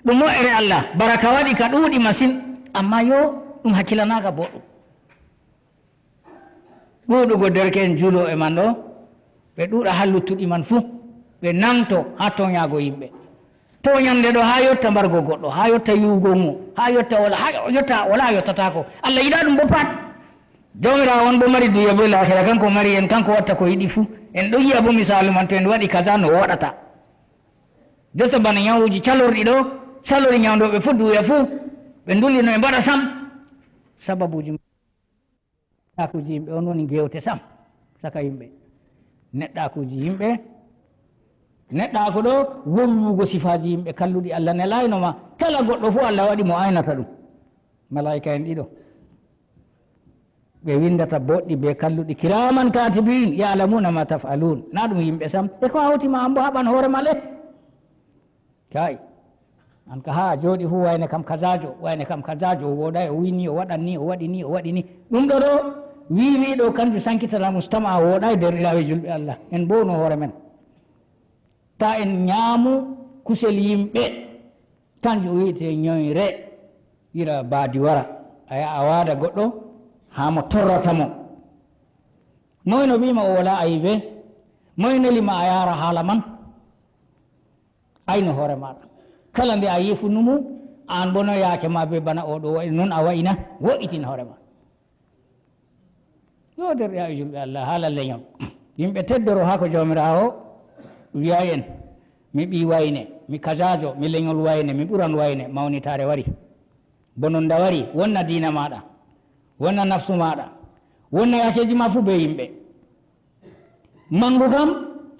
Ɗum moƴƴere Allah. Baraka waɗi ka ɗuuɗi masin. Amma yo ɗum hakkilanaaka boɗɗum. Ɗuuɗugo derke'en juulooɓe man ɗo, ɓe ɗuuɗa haa luttuɗi man fuu, ɓe naŋgto haa tooñaago yimɓe. Tooñannde ɗo haa yotta mbargo goɗɗo, haa yotta yi'ugo mo, haa yotta wala, haa yotta wala yottataako. Allah yiɗaa ɗum bo pat. Jawmiraawo on bo mari duya bo laahira, kanko mari en, kanko watta ko yiɗi fuu. En ɗo yi'a bo misaalu man, to en waɗi kaza no o waɗata. Jotta bana nyawuuji calorɗi ɗo, calori nyawndooɓe fuu duya fuu, ɓe ndulli no ɓe mbaɗa sam. Sababuuji Neɗɗaakuuji yimɓe on woni gewte sam saka yimɓe. Neɗɗaakuuji yimɓe, neɗɗaaku ɗo wolwugo sifaaji yimɓe kalluɗi Allah nelaayno ma. Kala goɗɗo fuu Allah waɗi mo aynata ɗum. Malaa'ika en ɗiɗo. Ɓe winndata boɗɗi bee kalluɗi, kiraaman kaatibiin, ya'lamuuna ma taf'aluun. Na ɗum yimɓe sam. E ko hawti ma an bo haɓan hoore ma le? Kay, an ka haa a jooɗi fuu wayne kam kazaajo, wayne kam kazaajo, o wooɗaay, o wi'i ni, o waɗan ni, o waɗi ni, o waɗi ni. Ɗum ɗo ɗo wi'i wi'i ɗo kanjum sankitana mujtama, o wooɗaay, deerɗiraaɓe julɓe Allah. En mbowno hoore men. Taa en nyaamu kusel yimɓe. Kanjum wi'etee nyoyre, ira baadi wara. A yaha a waada goɗɗo haa mo torrata mo. Moy no wiima o walaa ayibe? Moy neli ma a yaara haala man? Aynu hoore maaɗa. Kala nde a yi'i fu numu, aan boo no yaake ma bee bana oo ɗo wa'i, non a wa'ina, wo'itin hoore ma. Yo, derɗiraaɓe julɓe Allah, haala leñol. Yimɓe teddoro haa ko Jawmiraawo wi'ay en, mi ɓii wayne, mi kajaajo, mi leñol wayne, mi ɓuran wayne, mawnitaare wari. Bononda wari, wonna diina maaɗa, wonna nafsu maaɗa, wonna yaakeeji ma fuu bee yimɓe. Manngu kam,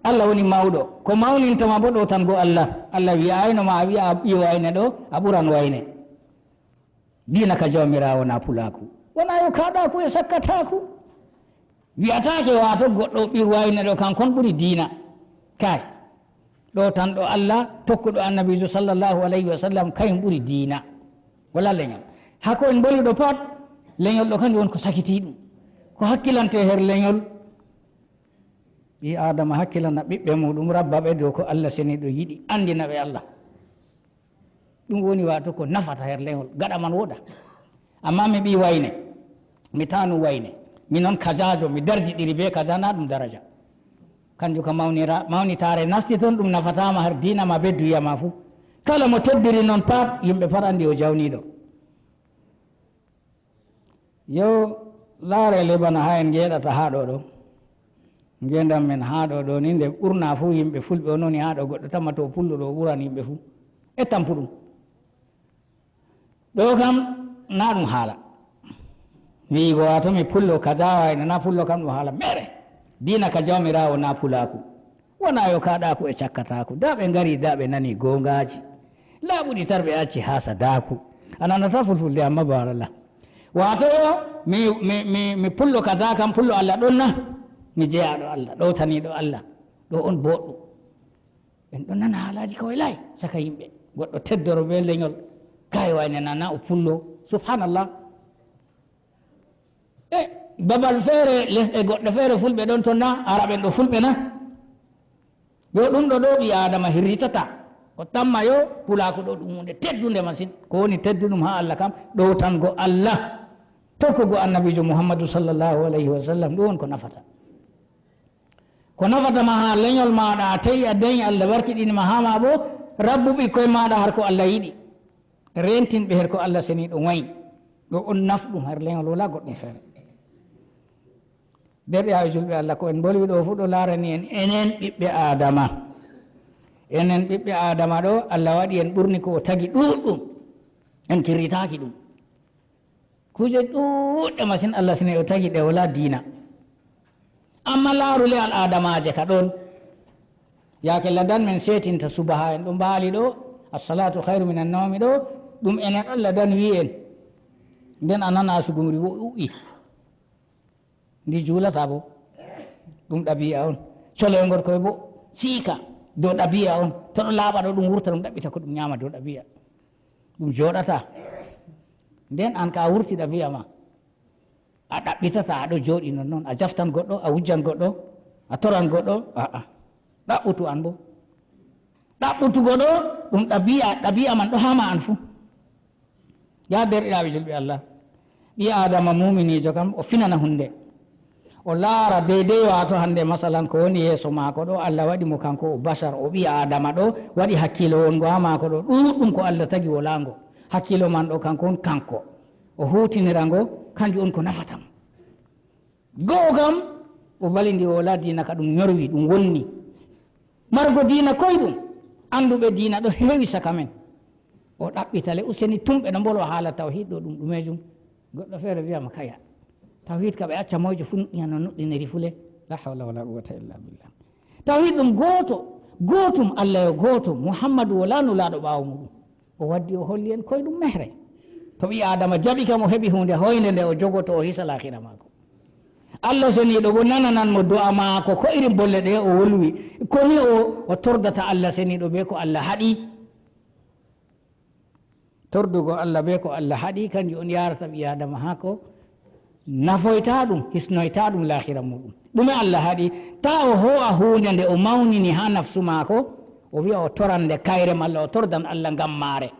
Allah woni mawɗo. Ko mawninta ma boo ɗowtango Allah. Allah wi'aayno ma a wi'a a ɓii wayne ɗo, a ɓuran wayne. Diina ka Jawmiraawo naa pulaaku. Wonaa yo kaaɗaaku e sakkataaku. Wi'ataake waato goɗɗo ɓii wayne ɗo, kankon ɓuri diina. Kaay. Ɗowtanɗo Allah, tokkuɗo Annabiijo sallallahu alayhi wa sallam, kayum ɓuri diina. Walaa leñol. Haa ko en mboli ɗo pat, leñol ɗo kanjum woni ko sakitii ɗum. Ko hakkilante her leñol. Ɓii Aadama hakkilana ɓiɓɓe muuɗum, rabba ɓe dow ko Allah seniiɗo yiɗi, anndina ɓe Allah. Ɗum woni waato ko nafata her leñol, gaɗa man wooɗa. Ammaa mi ɓii wayne, mi taanu wayne, mi non kajaajo, mi darjiɗiri bee kaja, naa ɗum daraja. Kanjum ka mawnira-, mawnitaare nasti ton, ɗum nafataa ma har diina ma bee duya ma fuu. Kala mo teddiri non pat, yimɓe pat anndi o jawniiɗo. Yo laare le bana haa en ngeeɗata haa ɗo ɗo. Ngeendam men haa ɗo ɗo ni, nde ɓurna fuu yimɓe fulɓe on woni haa ɗo, goɗɗo tamma to pullo ɗo ɓuran yimɓe fuu. E tampuɗum. Ɗo kam, naa ɗum haala. Wi'igo waato mi pullo kaza wayne, naa pullo kam ɗum haala meere. Diina ka Jawmiraawo naa pulaaku. Wonaa yo kaaɗaaku e cakkataaku. Daa ɓe ngari, daa ɓe nani goongaaji. Laaɓuɗi tar ɓe acci haasadaaku. A nanata fulfulde, amma baalala. Waato yo mi, mi, mi, mi pullo kaza kam, pullo Allah ɗon na? Mi jeyaaɗo Allah, ɗowtaniiɗo Allah. Ɗo on booɗɗum. En ɗon nana haalaaji kaway laay, caka yimɓe. Goɗɗo teddoro bee leñol. Kay wayne nana o pullo. Subhanallah. E babal feere, lesɗe goɗɗe feere, fulɓe ɗon ton na, araɓen ɗo fulɓe na. Yo ɗum ɗo ɗo ɓii Aadama hirritata. Ko tamma yo pulaaku ɗo ɗum huunde teddunde masin. Ko woni tedduɗum haa Allah kam, ɗowtango Allah. Tokkugo Annabiijo Muhammadu sallallahu alayhi wa sallam, ɗum woni ko nafata. Ko nafata ma haa leñol maaɗa, a tawi a dañi Allah barkiɗini ma haa ma boo, rabbu ɓikkoy maaɗa har ko Allah yiɗi. Reentin ɓe her ko Allah seniiɗo wayi. Ɗo on nafɗum her leñol, walaa goɗɗum feere. Derɗiraaɓe julɓe Allah, ko en mbolwi ɗo fuu ɗo laarani en, enen ɓiɓɓe Aadama. Enen ɓiɓɓe Aadama ɗo, Allah waɗi en ɓurni ko o tagi ɗuuɗɗum. En kirritaaki ɗum. Kuuje ɗuuɗɗe masin Allah seniiɗo tagi ɗe walaa diina. Amma laaru le al'aadamaaje ka ɗon. Yaake ladan men seetinta subaha en ɗo mbaali ɗo, "As-salaatu khayru minan nawmi" ɗo, ɗum enen Allah dan wi'i en. Nden a nana asugumri wo u'i. Ndi juulata bo. Ɗum ɗabi'a on. Coloyngol koy bo siika dow ɗabi'a on. To ɗo laaɓa ɗo ɗum wurta ɗum ɗaɓɓita ko ɗum nyaama dow ɗabi'a. Ɗum jooɗata. Nden an ka a wurti ɗabi'a ma. A ɗaɓɓitata, a ɗo jooɗi non non. A jaftan goɗɗo, a wujjan goɗɗo, a toran goɗɗo, a'a. Ɗaɓɓutu an bo. Ɗaɓɓutugo ɗo, ɗum ɗabi'a, ɗabi'a man ɗo haa ma an fuu. Ya derɗiraaɓe julɓe Allah, ɓii Aadama muuminiijo kam, o finana huunde. O laara deydey waato hannde, masalan, ko woni yeeso maako ɗo, Allah waɗi mo kanko o bashar, o ɓii Aadama ɗo, waɗi hakkiilo wongo haa maako ɗo, ɗuuɗɗum ko Allah tagi wolaango. Hakkiilo man ɗo kanko on kanko. O huutinira ngo, kanjum on ko nafata mo. Go'o kam, o balindi, o walaa diina ka ɗum nyorwi, ɗum wonni. Margo diina koyɗum, annduɓe diina ɗo heewi caka men. O ɗaɓɓita le, useni tum ɓe ɗo mbolwa haala tawhid ɗo, ɗum ɗumeejum. Goɗɗo feere wi'a ma, "Kaya, tawhid ka ɓe acca moyjo fuu nuɗɗina no nuɗɗiniri fuu le." La hawla wala quwwata illa billah. Tawhid ɗum gooto, gootum, Allah yo gooto, Muhammadu walaa nulaaɗo ɓaawo muuɗum. O waddi, o holli en koyɗum mehre. To ɓii Aadama jaɓi kam, o heɓi huunde hoynde nde o jogoto, o hisa laahira maako. Allah seniiɗo bo nananan mo do'a maako, ko irin bolle ɗe o wolwi. Koni o, o tordata Allah seniiɗo bee ko Allah haɗi? Tordugo Allah bee ko Allah haɗi, kanjum on yaarata ɓii Aadama haa ko nafoytaa ɗum, hisnoytaa ɗum laahira muuɗum. Ɗume Allah haɗi? Taa o hoo'a huunde nde o mawnini haa nafsu maako, o wi'a o toran nde kayre, malla o tordan Allah ngam maare.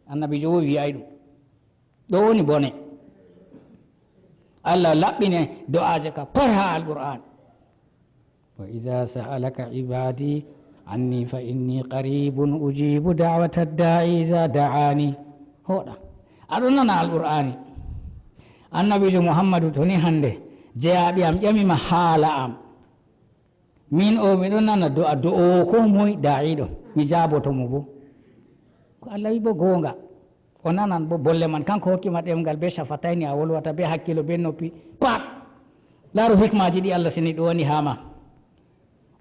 Annabiijo wo wi'aay ɗum. Ɗo woni bone. Allah laɓɓine do'aaje ka par ha Alqur'an. "Wa iza sa'alaka ibadi anni fa inni qaribun ujibu da'wata da'i iza da'ani." Hoɗa. Aɗo nana Alqur'ani. Annabiijo Muhammadu to ni hande, jeyaaɓe am ƴamima haala am. Min o miɗo nana do'a do'owo ko moy da'iɗo. Mi jaaboto mo bo. Ko Allah wi bo goonga. O nanan bo bolle man. Kanko hokkima ɗemngal be shafatayni a wolwata, be hakkilo, be noppi. Pat. Laaru hikmaaji ɗi Allah seniiɗo wani haa ma.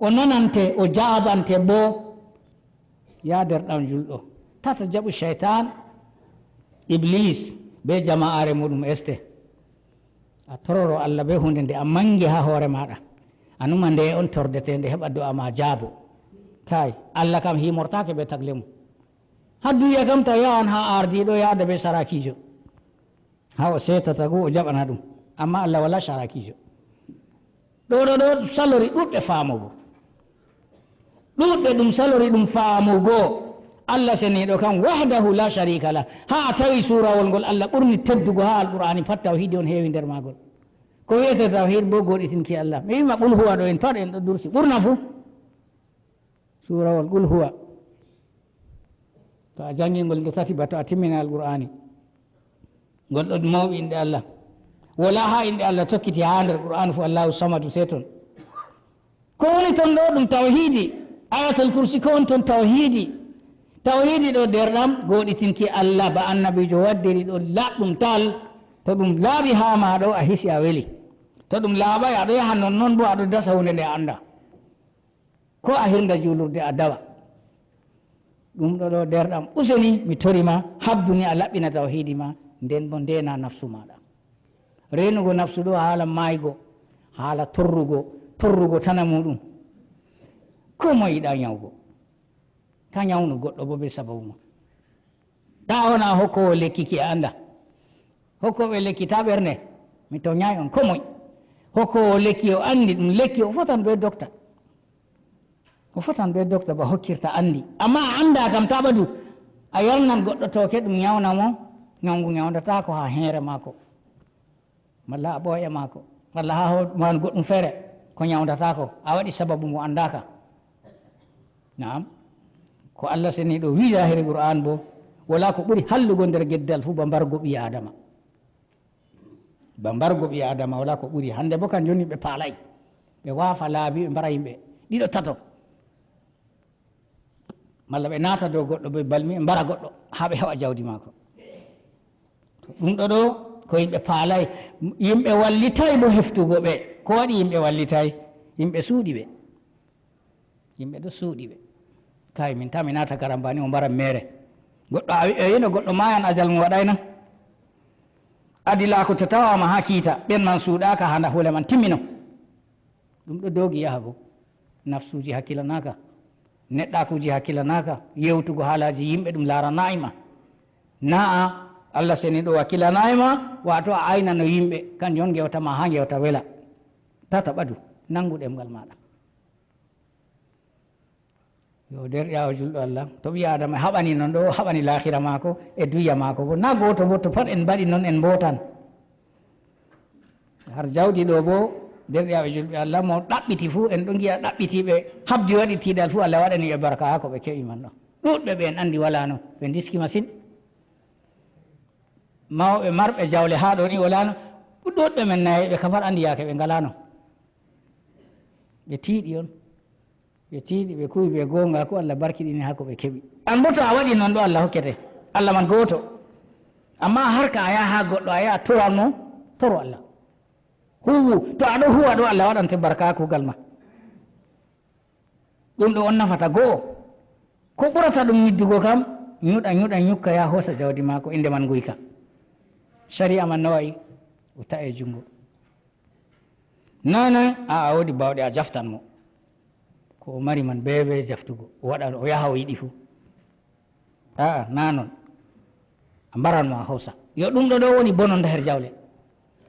O nanante, o jaabante bo. Ya derɗam julɗo. Tata jaɓu shaytan, Iblis, be jama'aare muɗum este. A tororo Allah be hunde nde a mangi ha hoore maɗa. A numa nde on tordete nde heɓa do'a ma jaabo. Kai, Allah kam himortake be tagle mum. Ha duniya kam ta yahan ha ardiɗo yahda be sarakijo. Ha o setata go o jaɓana ɗum. Amma Allah wala sarakijo. Ɗo, ɗo, ɗo salori ɗuɗɓe faamugo. Ɗuɗɓe ɗum salori ɗum faamugo. Allah seniiɗo kam wahdahu la sharika lah. Ha a tawi suurawol ngol Allah ɓurni teddugo ha Alqur'ani pat tawhidi on heewi nder maagol. Ko wi'ete tawhid bo goɗitinki Allah. Mi wi'ma qul huwa ɗo en pat en ɗo dursi. Ɓurna fu. Suurawol qul huwa. To a jangi ngol nde tati ba to a timmina Alqur'ani. Ngol ɗon mawɓi inɗe Allah. Wala ha inɗe Allah tokkiti ha nder Qur'an fu Allahu samadu se ton. Ko woni ton ɗo ɗum tawhidi. Ayatul kursi ko woni ton tawhidi. Tawhidi ɗo derɗam goɗitinki Allah ba annabijo waddiri ɗo laɓɗum tal. To ɗum laaɓi ha ma ɗo a hisi a weli. To ɗum laaɓai aɗo yaha non non bo aɗo dasa hunde nde a anda. Ko a hirda julurde a dawa. Ɗum ɗo ɗo derɗam useni mi tori ma habdu ni a laɓɓina tawhidi ma nden bo ndena nafsu maɗa. Renugo nafsu ɗo haala maygo, haala torrugo, torrugo tana muɗum. Ko mo yiɗa nyawgo. Ta nyawnu goɗɗo bo be sababu ma. Ta wona hokkowo lekki ki a anda. Hokkoɓe lekki ta ɓerne. Mi to nyai on ko moy. Hokkowo lekki o andi ɗum lekki o fotan be dokta. O fotan be dokta ba hokkirta andi. Amma a anda kam ta ɓadu. A yarnan goɗɗo tooke ɗum nyawna mo. Nyawngu nyawndatako ha heere maako. Malla a ɓooya maako. Malla ha ho-, man goɗɗum feere. Ko nyawndatako. A waɗi sababu mo andaka. Naam. Ko Allah seniiɗo wi zahiri Qur'an bo. Wala ko ɓuri hallugo nder geddal fu ba mbargo ɓi Adama. Ba mbargo ɓi Adama wala ko ɓuri. Hande bo kan joni ɓe paalay. Ɓe waafa laabi ɓe mbara yimɓe. Ɗiɗo tato. Malla ɓe naata dow goɗɗo be balmi ɓe mbara goɗɗo haa ɓe heɓa jawdi maako. To ɗum ɗo ɗo ko yimɓe paalay. Yimɓe wallitay bo heftugo ɓe. Ko waɗi yimɓe wallitay? Yimɓe suuɗi ɓe. Yimɓe ɗo suuɗi ɓe. Kay min ta mi naata karambani o mbara mere. Goɗɗo a wi-, a yino goɗɗo maayan ajal mo waɗayna. Adilaaku to tawaama haa kiita, ɓen man suuɗaaka haa nda huule man timmino. Ɗum ɗo doogi yaha go. Nafsuuji hakkilanaaka. Neɗɗaakuuji hakkilanaaka. Yewtugo haalaaji yimɓe ɗum laaranaay ma. Naa Allah seniiɗo wakkilanaay ma, waato a aynano yimɓe, kanjum on ngewta ma haa ngewta wela. Tata ɓadu, nanngu ɗemngal maaɗa. Yo derɗiyaawo julɗo Allah, to ɓii Aadama haɓani non ɗo, haɓani laakira maako e duya maako bo. Na gooto bo, to pat en mbaɗi non, en mbootan. Har jawdi ɗo bo, derɗiyaaɓe julɓe Allah, mo ɗaɓɓiti fuu, en ɗo ngi'a ɗaɓɓitiiɓe habdi waɗi tiiɗal fuu, Allah waɗani ɓe barka haa ko ɓe keɓi man ɗo. Ɗuuɗɓe ɓe en anndi walaano, ɓe ndiski masin. Mawɓe marɓe jawle haa ɗo ni walaano, ɗuuɗɓe men nayeeɓe kam pat anndi yaake ɓe ngalaano. Ɓe tiiɗi on. Ɓe tiiɗi, ɓe kuwi be goongaaku, Allah barkiɗini haa ko ɓe keɓi. An bo to a waɗi non ɗo, Allah hokkete. Allah man gooto. Amma har ka a yaha haa goɗɗo, a yaha a toran mo, toro Allah. Huwu, to a ɗo huwa ɗo, Allah waɗante barka haa kuugal ma. Ɗum ɗo on nafata go'o. Ko ɓurata ɗum yiddugo kam, nyuɗa, nyuɗa, nyukka, yaha hoosa jawdi maako, innde man nguyka. Sariya man no wa'i? O ta'e junngo. Noy, noy? A'a, a woodi bawɗe a jaftan mo. Ko o mari man bee bee jaftugo. O waɗa, o yaha o yiɗi fuu. A'a, naa non. A mbaran mo a hoosa. Yo ɗum ɗo ɗo woni bononda her jawle.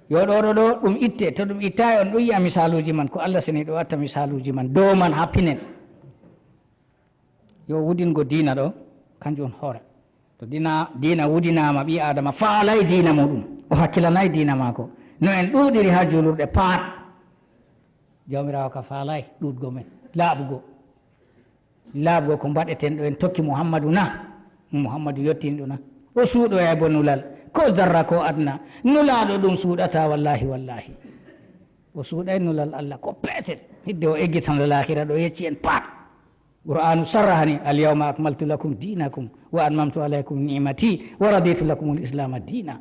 Yo ɗo ɗo ɗo ɗum itte. To ɗum ittaay on ɗon yi'a misaaluuji man. Ko Allah seniiɗo watta misaaluuji man. Dow man haa pinen. Yo wudingo diina ɗo, kanjum on hoore. To dina, diina wudinaama, ɓii Aadama faalay diina muuɗum, o hakkilanay diina maako. No en ɗuuɗiri haa juulirɗe paat, Jawmiraawo ka faalay ɗuuɗgo men, laaɓugo. Laaɓugo ko mbaɗeten ɗo, en tokki Muhammadu na? Muhammadu yottinɗo na? O suuɗoyay bo nulal, ko zarra ko adna. Nulaaɗo ɗum suuɗata, wallahi, wallahi. O suuɗay nulal Allah ko peetel. Hidde o eggitana laahira ɗo yecci en paat. Qur'aanu sarrahani, "Al-yawma akmaltu lakum dinakum wa atmamtu alaykum ni'mati wa raditu lakum al-islama dina."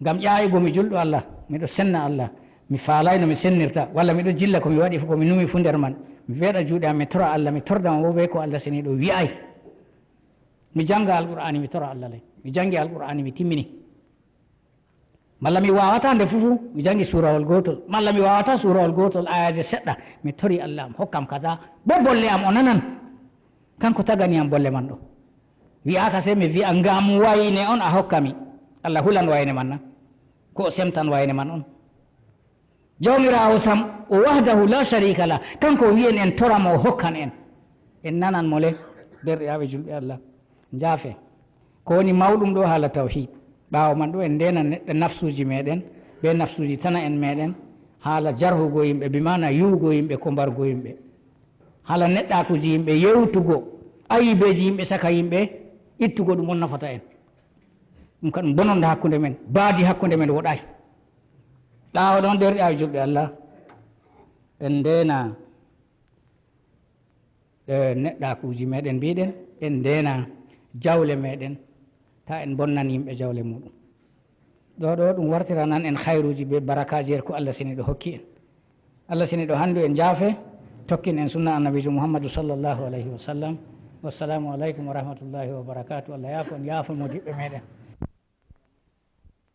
Ngam ƴaayugo mi julɗo Allah, miɗo senna Allah, mi faalay no mi sennirta, walla miɗo jilla ko mi waɗi fu, ko mi numi fu nder man. Mi weeɗa juuɗe am, mi tora Allah, mi torda mo bo bee ko Allah seniiɗo wi'ay. Mi janga Alqur'aani, mi tora Allah ley. Mi jangi Alqur'aani, mi timmini. Malla mi waawata nde fuu, mi jangi suurawol gootol. Malla mi waawata suurawol gootol, ayaaje seɗɗa. Mi tori Allah am, hokkam kaza. Bee bolle am o nanan. Kanko tagani am bolle man ɗo. Wi'aaka sey mi wi'a, "Ngam wayne on a hokka mi." Allah hulan wayne man na? Ko o semtan wayne man on? Jawmiraawo sam, o wahdahu la sharika lah. Kanko o wi'en en tora mo, o hokkan en. En nanan mo le, derɗiraaɓe julɓe Allah. Njaafe. Ko woni mawɗum ɗo haala tawhiid. Ɓaawo man ɗo en ndeena neɗɗa nafsuuji meɗen, be nafsuuji tana en meɗen, haala jarhugo yimɓe, bi maana yi'ugo yimɓe, ko mbargo yimɓe. Haala neɗɗaakuuji yimɓe, yewtugo ayibeeji yimɓe caka yimɓe, ittugo ɗum on nafata en. Ɗum ka ɗum bononda hakkunde men, baadi hakkunde men woɗaay. Ɓaawo ɗon, derɗiraaɓe julɓe Allah, en ndeena, eh, neɗɗaakuuji meɗen mbiɗen, en ndeena jawle meɗen, ta en bonnan yimɓe jawle muɗum. Ɗo ɗo ɗum wartiranan en hayruuji be barakaaji her ko Allah seniiɗo hokki en. Allah seniiɗo handu en njaafe, tokkin en sunna Annabiijo Muhammadu sallallahu alayhi wa sallam. Wassalamu alaykum wa rahmatullahi wa barakatuh. Allah yaafo en, yaafo modiɓɓe meɗen.